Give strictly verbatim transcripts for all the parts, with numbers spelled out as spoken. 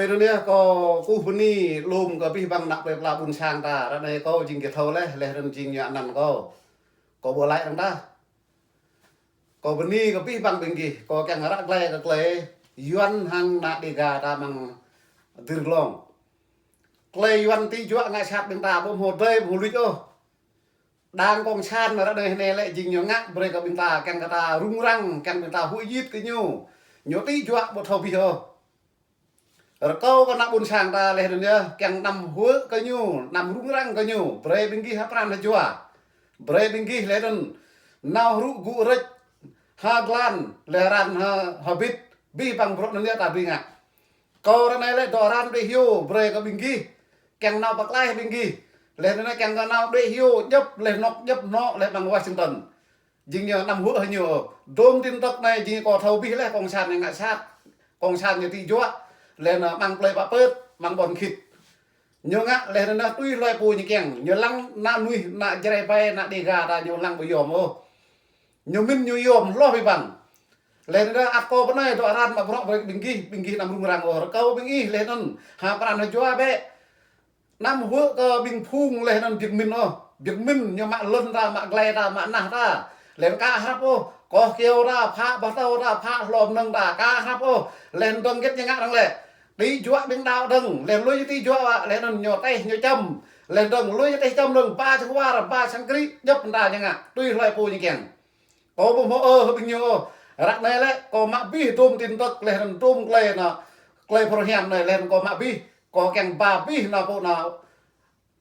Anŭn yơh kâo kơkuh bơni lŏm kơ abih bang ană plơi pla ƀôn sang ta, ră anai kâo jing gih thâo laih, laih anŭn jing ñu anăn kâo. Kâo ƀu laĭ arăng tah. Kâo bơni kơ abih bang ƀing gih, kâo kiăng ră glai kơ tơlơi Yuan hăng ană Dêga ta amăng Dir Glông. Tơlơi Yuan tĭ juă ngă sat ƀing ta ƀu hmâo dơi ƀu hmâo luč ôh. Đảng Cộng sản mơ̆ ră anai hơnai lĕ jing ñu ngă brơi kơ ƀing ta, kiăng kơ ta rŭng răng, kiăng ƀing ta huĭ jit kơ ñu. Ñu tĭ juă ƀu thâo abih ôh. Rơkâo kơ ană ƀôn sang ta laih anŭn yơh, kiăng anăm huĭ kơ ñu, anăm rŭng răng kơ ñu, brơi ƀing gih ha pran ha jua. Brơi ƀing gih laih anŭn nao hrŭ gŭ rĕč, ha glan, laih ran ha, ha bit, abih bang bruă anŭn yơh ta dưi ngă. Kâo ră anai lĕ dŏ ran đuaĭ hyu, brơi kơ ƀing gih, kiăng nao pơklaih ƀing gih. Laih anŭn kiăng kơ nao đuaĭ hyu, djŏp laih anŏ, djŏp anŏ, laih amăng Washington. Jing ñu anăm huĭ hăng ñu. Dôm tin tức anai jing kâo thâo abih laih, Cộng sản ñu ngă sat. Cộng sản ñu tĭ juă. Laih anŭn amăng plơi Pă Pơt, amăng ƀôn Khit. Ñu ngă laih anŭn tui hloi pô ñu kiăng. Ñu lăng ană mơnuih, ană Jrai ƀai, ană Dêga ta ñu lăng ƀu yom ôh. Ñu mĭn ñu yom hloh abih bang. Laih anŭn ăt kâo pơ anai dŏ ran mă bruă brơi ƀing gih, ƀing gih anăm rŭng răng ôh. Rơkâo ƀing gih laih anŭn ha pran ha jua bĕ. Anăm huĭ kơ ƀing phung laih anŭn Việt Minh ôh. Việt Minh ñu mă lŏn ta, mă glai ta, mă nah ta. Laih anŭn ka hrăp ôh. Koh kiêu ta, phă bơtâo ta, phă hlô mơnơ̆ng ta, ka hrăp ôh. Laih anŭn dơ̆ng hơget ñu ngă arăng lĕ. Tĭ juă ƀing đaŏ dơ̆ng. Laih lui tĭ juă wă, laih anŭn ñu teh ñu čăm. Laih dơ̆ng lui teh čăm dơ̆ng, ba čang war, ba čang krĭ, djŏp ta ñu ngă. Tui hloi pô ñu kiăng. Kâo ƀu hmâo ơ hơ ƀing ñu ôh. Ră anai lĕ, kâo mă abih dôm tin tức, laih anŭn dôm tơlơi anŭn, tơlơi pơrơhiam anai, laih anŭn kâo mă abih. Kâo kiăng ba abih anŭn pô anŭn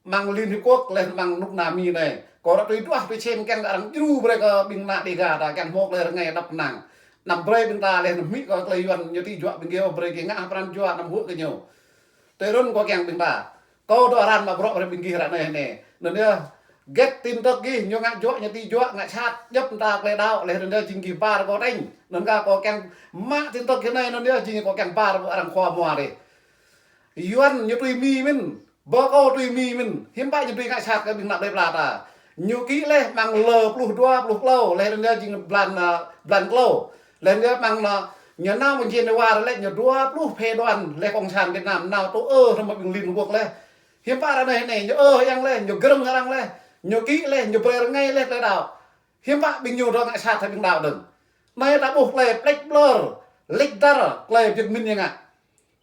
amăng Liên Hiệp Quốc, laih anŭn amăng nước Na Mi anai. Kâo ră tui duah tui čem kiăng arăng djru brơi kơ ƀing ană Dêga ta kiăng hmâo tơlơi rơngai đăp năng. Anăm brơi ƀing ta laih anŭn hmư̆ kơ tơlơi Yuan ñu tĭ juă ƀing gih ôh, brơi gih ngă ha pran jua anăm huĭ kơ ñu. Tui anŭn kâo kiăng ƀing ta. Kâo dŏ ran mă bruă brơi ƀing gih ră anai hơnai. Anŭn yơh, hơget tin tức gih, ñu ngă juă, ñu tĭ juă, ngă sat, djŏp ta tơlơi đaŏ, laih anŭn yơh jing gih ba rơkâo tĕnh. Anŭn kơ kâo kiăng mă tin tức hơnai, anŭn yơh jing kâo kiăng ba rơkâo arăng khua mua dih. Yuan ñu tui Mi mĭn, bơ kâo tui Mi mĭn, hiư̆m pă ñu tui ngă sat kơ ƀing ană plơi pla ta. Ñu kĭ laih amăng lơ pluh dua pluh klâo, laih anŭn yơh jing blan, a, blan klâo. Laih anŭn yơh amăng anŭn, ñu nao mơ̆ng Geneva lĕ ñu dua pluh phái đoàn laih Cộng sản Việt Nam nao tŭ ơ hrŏm ƀing Liên Hợp Quốc laih. Hiư̆m pă ră anai hơnai, ñu ơ hăng laih, ñu grơ̆ng arăng laih, ñu kĭ laih, ñu brơi rơngai laih tơlơi đaŏ. Hiư̆m pă ƀing ñu dŏ ngă sat hăng ƀing đaŏ dơ̆ng. Anai ta ƀuh tơlơi plĕč ƀlơr, lĕč dar, tơlơi Việt Minh ñu ngă.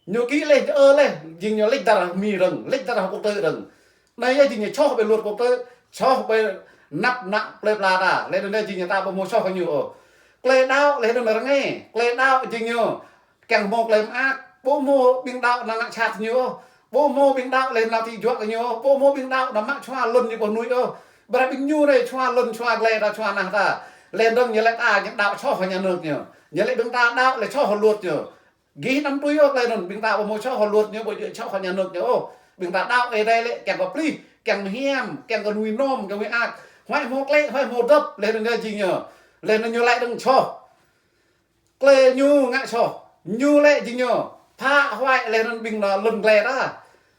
Ñu kĭ laih, ñu ơ laih, jing ñu lĕč dar Mi dơ̆ng, lĕč dar quốc tế dơ̆ng. Anai yơh jing ñu soh ƀơi luật quốc tế, soh ƀơi anăp ană plơi pla ta, laih anŭn yơh jing ñu ta ƀu hmâo soh kơ ñu ôh. Tơlơi đaŏ laih anŭn rơngai, tơlơi đaŏ jing ñu kiăng hmâo tơlơi mơak, ƀu hmâo ƀing đaŏ nao ngă sat ñu ôh, ƀu hmâo ƀing đaŏ laih nao tĭ juă kơ ñu ôh, ƀu hmâo ƀing đaŏ nao mă čua lŏn ñu pơhnuih ôh. Ƀrah ƀing ñu anai čua lŏn, čua glai ta, čua nah ta. Laih dơ̆ng ñu laĭ ta, ñu đaŏ soh kơ nhà nước ñu. Ñu laĭ ƀing ta đaŏ laih soh kơ luật ñu. Gih anăm tui ôh tơlơi anŭn, ƀing ta ƀu hmâo soh kơ luật ñu, ƀu djơ̆ soh kơ nhà nước ñu ôh. Ƀing ta đaŏ Ơi Adai lĕ kiăng kơ plih, kiăng kơ hiam, kiăng kơ nuih nŏm, kiăng kơ mơak. Huai hmâo klĕ, huai hmâo dŏp, laih anŭn yơh jing ñu. Laih anŭn ñu laĭ dơ̆ng soh. Tơlơi ñu ngă soh, ñu lĕ jing ñu phá hoại laih anŭn ƀing anŭn lŏn glai ta.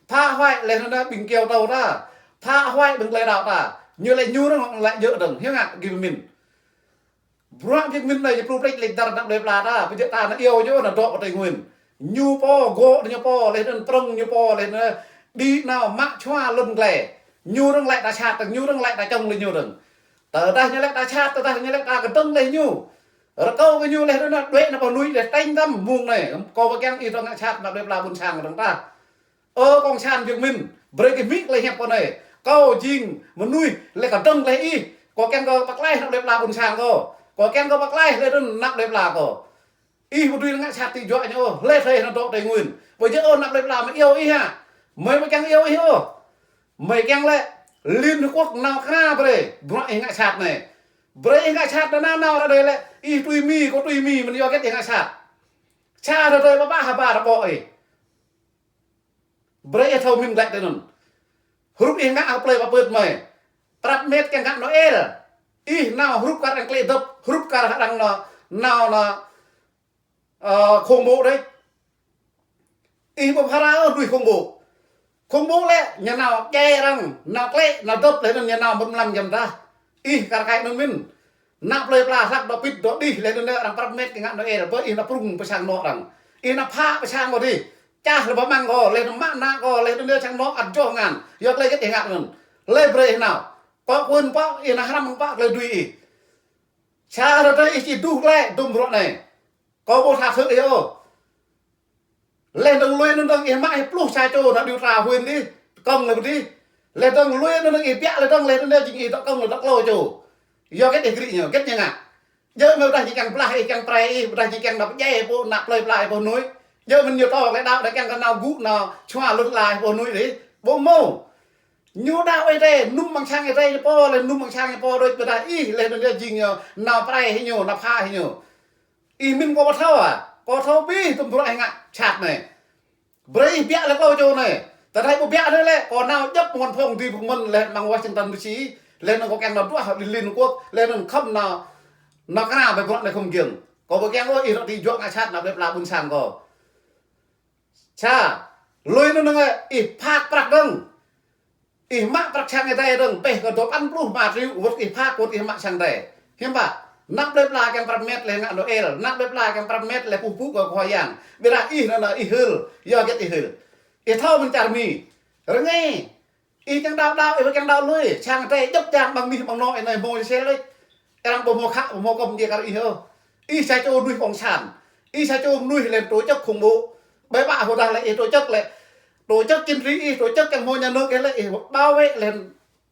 Phá hoại laih anŭn ƀing kiao tâo ta. Phá hoại ƀing tơlơi đaŏ ta. Ñu lĕ ñu dơ̆ng laĭ djơ̆ dơ̆ng, hiư̆m ngă gih pơmĭn. Bruă Việt Minh anai ñu pơplĕč lĕč dar ană plơi pla ta, pơjơ̆ ta anŭn iâu ñu anŭn dŏ pơ Tây Nguyên. Ñu pô, gŏ ñu pô, laih anŭn prŏng ñu pô, laih anŭn đĭ nao mă čua lŏn glai. Ñu dơ̆ng laĭ ta sat, ñu dơ̆ng laĭ ta čŏng laih ñu dơ̆ng. Tơdah ñu laĭ ta sat, tơdah ñu laĭ ta kơdơ̆ng laih ñu. Rơkâo kơ ñu laih anŭn đuaĭ nao pơ nuih laih tĕnh tăm mơ̆ng anai. Kâo pơkiăng ih dŏ ngă sat ană plơi pla ƀôn sang dơ̆ng ta. Ơ Cộng sản Việt Minh, brơi gih hmư̆ tơlơi hiăp kâo anai. Kâo jing mơnuih laih kơdơ̆ng laih ih. Kâo kiăng kơ pơklaih ană plơi pla ƀôn sang kâo. Kâo kiăng kơ pơklaih laih anŭn ană plơi pla kâo. Ih ƀu dưi ngă sat tĭ juă ñu ôh, laih thâo anŭn dŏ Tây Nguyên. Ƀu djơ̆ ôh ană plơi pla mă iâu ih hă. Mơi ƀu kiăng iâu ih ôh. Mơi kiăng lĕ Liên Hợp Quốc nao kơna brơi bruă ih ngă sat anai. Brơi ih ngă sat anŭn nao ră anai lĕ ih tui Mi, kâo tui Mi, mơ̆n yua hơget ih ngă sat. Sa rơdơi ƀă ƀă ha ba rơbŏ ih. Brơi ih thâo mĭn glaĭ tui anŭn. Hrup ih ngă hăng plơi pơpơt mơi. Prăp met kiăng ngă Noel. Ih nao hrup kar arăng klĕ dŏp, hrup kar arăng nao, nao, nao, ơ, khủng bố đĕč. Ih ƀu phara ôh tui khủng bố. Khủng bố lĕ, ñu nao djai arăng, nao klĕ, nao dŏp, laih anŭn ñu nao mơ̆n mlam jăm dah. Ih kar kaĭ anŭn mĭn. Ană plơi pla hlak dŏ pĭt dŏ đih, laih anŭn arăng prăp met kiăng ngă Noel, bơ ih nao prŭng pơ sang anŏ arăng. Ih nao phă pơ sang kâo dih. Čah lĕ ƀu mơ̆ng kâo, lĕ mă ană kâo, lĕ anŭn čang nŏk ăt joh ngăn. Yua tơlơi hơget ih ngă anŭn. Lĕ brơi ih nao. Kâo kơ ih pă, ih nao hrăm pă tơlơi dưi ih. Sa rơdêh ih či duh lĕ dŭm bruă anai. Kâo ƀu tha thâo ih ôh. Lĕ dơ̆ng lui anŭn dơ̆ng ih mă ih pluh sa čô nao điều tra huyện dih, kơ̆ng lĕ dih. Lĕ dơ̆ng lui anŭn dơ̆ng ih biă lĕ dơ̆ng lĕ anŭn jing ih dŏ kơ̆ng lĕ dŏ klâo čô. Yua hơget ih gri ñu, hơget ñu ngă. Djơ̆ mơ̆ ƀôdah ñu kiăng blah ih, kiăng prai ih, ƀôdah ñu kiăng nao pơdjai pô ană plơi pla ih pô nuih. Djơ̆ mơ̆n ñu tŏ lĕ đaŏ đa kiăng kơ nao gŭ nao čua lŭt la ih pô nuih dih. Ƀu hmâo. Ñu đaŏ Ơi Adai, nŭm amăng sang Ơi Adai ñu pô, lĕ nŭm amăng sang ñu pô đôč ƀôdah ih, lĕ anŭn jing ñu nao prai hĭ ñu, nao pha hĭ ñu. Ih mĭn kâo ƀu thâo ah, kâo thâo abih tơm bruă ih ngă sat anai. Brơi ih biă lĕ klâo čô anai. Tơdah ƀu biă anai lĕ, kâo nao djŏp mơ̆n phŏng dui phŏng mơ̆n lĕ amăng Washington D C, lĕ anŭn kâo kiăng nao duah Liên Hợp Quốc, lĕ anŭn khŏm nao, nao kơna ƀơi bruă anai khŏm giŏng. Kâo ƀu kiăng ôh ih rŏ ti juă ngă sat nao plơi pla ƀôn sang kâo. Sa, lui anŭn dơ̆ng ih phak prăk dơ̆ng. Ih mă prăk sang Ơi Adai dơ̆ng, pĕh kơ dua păn pluh rơma triệu, wơ̆t ih phak, wơ̆t ih mă sang Ơi Adai. Hiư̆m pă, ană plơi pla kiăng prăp met lĕ ngă Noel, ană plơi pla kiăng prăp met lĕ pŭ pŭ kơ Khua Yang. Ƀôdah ih anŭn ih hil, yua hơget ih hil. Ih thâo mơ̆n čar Mi. Rơngai. Ih kiăng đaŏ đaŏ, ih kiăng đaŏ lui. Sang Ơi Adai djŏp čang ƀăng mih ƀăng nŏ anai hmâo sel lĕ. Arăng ƀu hmâo khă, ƀu hmâo kơ̆m djai kar ih ôh. Ih sa čô mơnuih cộng sản. Ih sa čô mơnuih lĕ tổ chức khủng bố. Ƀai ƀă hơdah lĕ ih tổ chức lĕ. Tổ chức chính trị ih, tổ chức kiăng hmâo nhà nước ih lĕ ih bảo vệ lĕ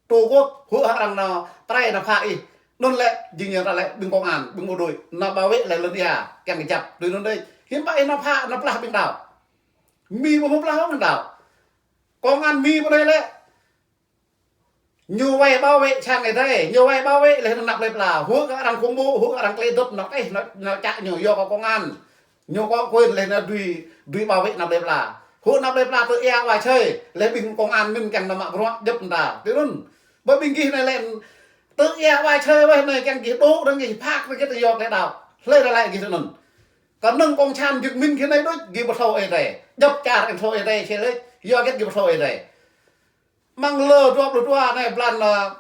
Tổ quốc, hŭi arăng nao prai nao pha ih. Anŭn lĕ jing ñu ta lĕ ƀing công an, ƀing bộ đội, nao bảo vệ lĕ lŏn ia, kiăng kơjăp. Tui anŭn dih. Hiư̆m pă ih nao pha, nao blah ƀing đaŏ. Mi ƀu hmâo blah ôh ƀing đaŏ. Công an Mi ƀu đei lĕ. Ñu wai bảo vệ sang Ơi Adai, ñu wai bảo vệ lĕ ană plơi pla, hŭi kơ arăng khủng bố, hŭi kơ arăng klei dŏp nao tĕh, nao, nao čă ñu yua kơ công an. Ñu có quyền lĕ anŭn dưi, dưi bảo vệ ană plơi pla. Hŭi ană plơi pla tơ ia wa čơi, lĕ ƀing công an mĭn kiăng nao mă bruă djŏp mơta. Tui anŭn, ƀơi ƀing gih anai lĕ, tơ ia wa čơi weh anai kiăng gih dŏ dơ̆ng gih phak dơ̆ng gih yua klei đaŏ. Hlơi đaŏ lĕ gih tui anŭn. Kơnơ̆ng cộng sản Việt Minh gih anai đôč, gih ƀu thâo Ơi Adai. Djŏp čar kiăng thâo Ơi Adai, čê lĕ, yua hơget gih ƀu thâo Ơi Adai. Amăng lơ dua pluh dua anai, blan, ơ,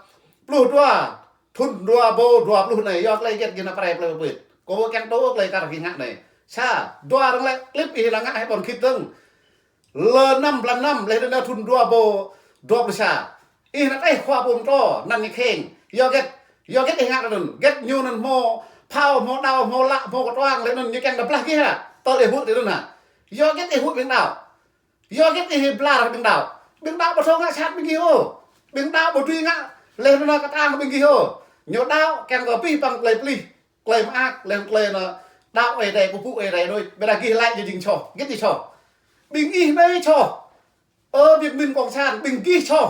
pluh dua, thŭn dua rơbâo dua pluh anai, yua klei hơget gih nao prai plơi pơpit. Kâo ƀu kiăng tŭ klei kar gih ngă anai. Sa, dua dơ̆ng lĕ, klip ih nao ngă hĭ ƀôn khit dơ̆ng. Lơ năm, blan năm, lĕ anŭn thŭn dua rơbâo dua pluh sa. Ih nao tĕh khua pô mơtô, anăn ñu kheng. Yua hơget, yua hơget ih ngă anŭn. Hơget ñu anŭn hmâo phao, hmâo đao, hmâo lă, hmâo kơtuang, lĕ anŭn ñu kiăng nao blah gih hă. Tơl ih hŭi tui anŭn hă. Yua hơget ih hŭi ƀing đaŏ. Yua hơget ih blah ƀing đaŏ. Ƀing đaŏ ƀu thâo ngă sat ƀing gih ôh. Ƀing đaŏ ƀu dưi ngă lĕ anŭn kơtang ƀing gih ôh. Ñu đaŏ kiăng kơ abih bang klei pơplih, klei mơak, lĕ klei anŭn đaŏ Ơi Adai, pŭ pŭ Ơi Adai đôč. Ƀôdah gih laĭ ñu jing soh, hơget jing soh. Ƀing ih anai soh. Ơ Việt Minh cộng sản, ƀing gih soh.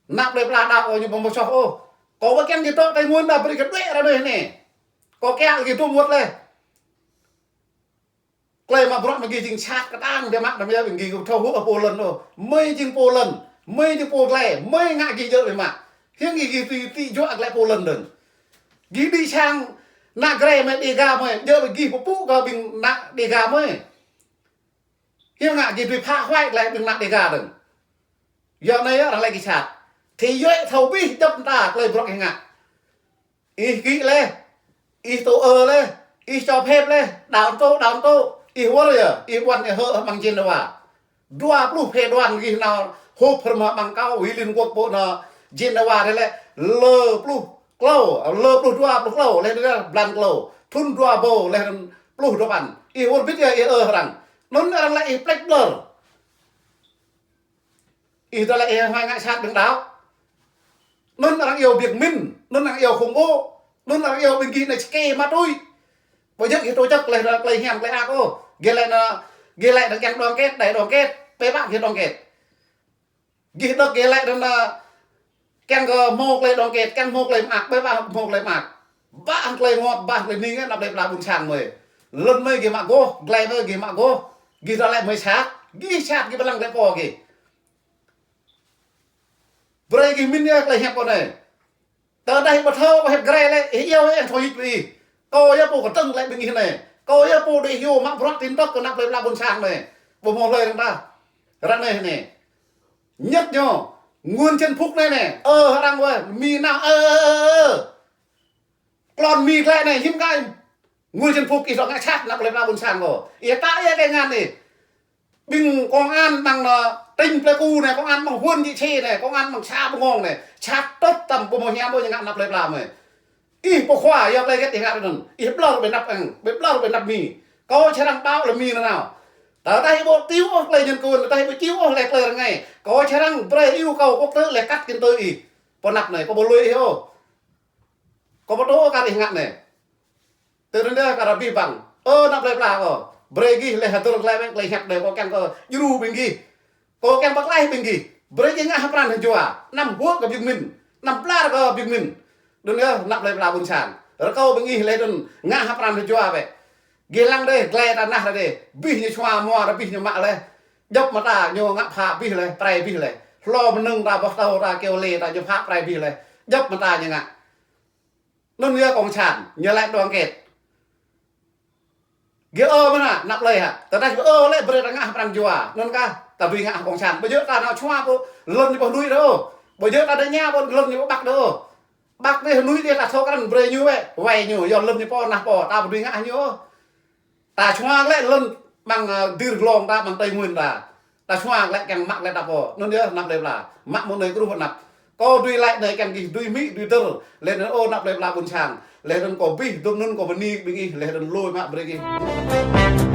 Ană plơi pla đaŏ kâo ñu ƀu hmâo soh ôh. Kâo ƀu kiăng gih dŏ Tây Nguyên đa brơi kơ đuaĭ ra anai anai. Kâo kiăng gih dŏ mŭt lĕ. Klei mă bruă mă gih jing sat kơtang biă mă, đăm ia ƀing gih thâo hŭi pô lŏn ôh. Mơi jing pô lŏn, mơi jing pô glai, mơi ngă gih djơ̆ biă mă. Hiư̆m gih, gih tui, tui juă glai pô lŏn dơ̆ng. Gih đĭ sang ană Jrai mơi, Đêga mơi, djơ̆ ƀing gih pơpŭ kơ ƀing ană Đêga mơi. Hiư̆m ngă gih dưi phá hoại glai ƀing ană Đêga dơ̆ng. Yua anai arăng lĕ gih sat. Thì yua thâo abih djŏp mơta klei bruă gih ngă. Ih kĭ lĕ, ih tŭ ơ lĕ, ih cho phép lĕ, đaŏ tŭ, đaŏ tŭ, ih wơr yơh, ih ƀuăn ih hơ̆ amăng Geneva. Dua pluh phê đoàn gih nao họp hrŏm amăng kâo, wi Liên Hợp Quốc pô nao Geneva dih lĕ, lơ pluh klâo, lơ pluh dua pluh klâo, lĕ dih blan klâo, thŭn dua rơbâo, lĕ pluh dua păn. Ih wơr bĭt yơh, ih ơ arăng. Anŭn arăng lĕ ih plĕč ƀlŏr. Ih tơlơi ih hmâo ngă sat ƀing đaŏ. Anŭn arăng iâu Việt Minh, anŭn arăng iâu khủng bố, anŭn arăng iâu ƀing gih anai čơkê ma túy. Ƀu djơ̆ gih tổ chức lĕ anŭn klei hiam klei ăk ôh. Gih lĕ anŭn, gih lĕ anŭn kiăng đoàn kết, đại đoàn kết, pơ ƀă gih đoàn kết. Gih đŏk gih lĕ anŭn, kiăng kơ hmâo klei đoàn kết, kiăng hmâo klei mơak, ƀai ƀă hmâo klei mơak. Ƀă hăng klei ngot, ƀă hăng klei ning, ană plei pla ƀuôn sang mơi. Lŏn mơi gih mă gôh, glai mơi gih mă gôh, gih tơlơi mơi sat, gih sat gih ƀlăng klei pô gih. Brơi gih mĭn yơh klei hiăp kâo anai. Tơdah ƀu thâo, ƀu hiăp Jrai lĕ, ih iâu ih thâo hĭ ƀơi ih. Kâo yơh pô kơtơ̆ng lĕ ƀing ih anai. Kâo yơh pô đĭ hyu mă bruă tin tức kơ ană plei pla ƀuôn sang anai. Ƀu hmâo hlơi arăng ta. Ră anai anai. Nhất ñu, Nguyễn Xuân Phúc anai anai. Ơ, arăng wơ̆t, Mi nao, ơ, ơ, ơ, ơ. Klon Mi klĕ anai, hiư̆m kơ Nguyễn Xuân Phúc ih dŏ ngă sat ană plei pla ƀuôn sang kâo. Ih ta ih kơ ngăn ih. Ƀing công an ƀing ană tỉnh Pleiku anai, công an ƀing huyện Cư Rơnuk anai, công an ƀing xã Bơngong anai, čăt tơ̆t tăm ƀu hmâo hiam ôh ñu ngă ană plơi pla mơi. Ih pô khua, yua tơlơi hơget ih ngă tui anŭn. Ih ƀlŏr ƀơi anăp ăng, ƀlŏr ƀơi anăp Mi. Kâo čơrang ƀâo lĕ Mi nanao. Tơdah ih ƀu tui ôh tơlơi nhân quyền, tơdah ih ƀu tui ôh tơlơi rơngai, kâo čơrang brơi iu kâo quốc tế lĕ cắt kinh tế ih. Pơ anăp anai, kâo ƀu lui ih ôh. Kâo ƀu tŭ kar ih ngă anai. Tơ rơnđa kar abih bang. Ơ ană plơi pla kâo. Brơi gih lĕ hơdơr glaĭ wĕ tơlơi hiăp anai, kâo kiăng kơ djru ƀing gih. Kâo kiăng pơklaih ƀing gih. Brơi gih ngă hơpran hơjua. Anăm huă kơ ƀing min. Anăm blar kơ ƀing min. Đơ̆ng yơh ană plơi pla ƀôn sang. Rơkâo ƀing gih lĕ đơ̆ng ngă hơpran hơjua wĕ. Gih lăng đeh, glai ta nah đeh. Abih ñu čua mua, abih ñu mă lĕ. Djŏp mơta ñu ngă pha abih lĕ, prai abih lĕ. Hlô mơnơ̆ng ta, boh tâo ta, keo lê ta, ñu pha prai abih lĕ. Djŏp mơta ñu ngă. Anŭn yơh cộng sản, ñu laĭ đoàn kết. Gih ơ mơ̆n hă, ană plơi hă. Tơdah gih ơ lĕ brơi ta ngă hơpran jua. Anŭn kah, ta dưi ngă hăng cộng sản. Ƀu djơ̆ ta nao čua pô, lŏn ñu pô hnui đôč. Ƀu djơ̆ ta đa ña pô, lŏn ñu pô ƀăk đôč. Ƀăk đeh hnui đeh ta thâo krăn brơi ñu wĕ, wai ñu, yua lŏn ñu pô, ană pô, ta ƀu dưi ngă hăng ñu. Ta čua lĕ lŏn ƀing, ơ, dir glông ta, ƀing Tây Nguyên ta. Ta čua lĕ kiăng mă lĕ ta pô. Anŭn yơh ană plơi pla. Mă mơ̆ng anai kơruh anăp. Kâo dưi laĭ anai kiăng gih dưi hmư̆, dưi dơ̆r. Lĕ anŭn ơ ană plơi pla ƀôn sang. Lĕ anŭn kâo abih, dŏ anŭn kâo bơni ƀing gih, lĕ anŭn lui mă brơi gih.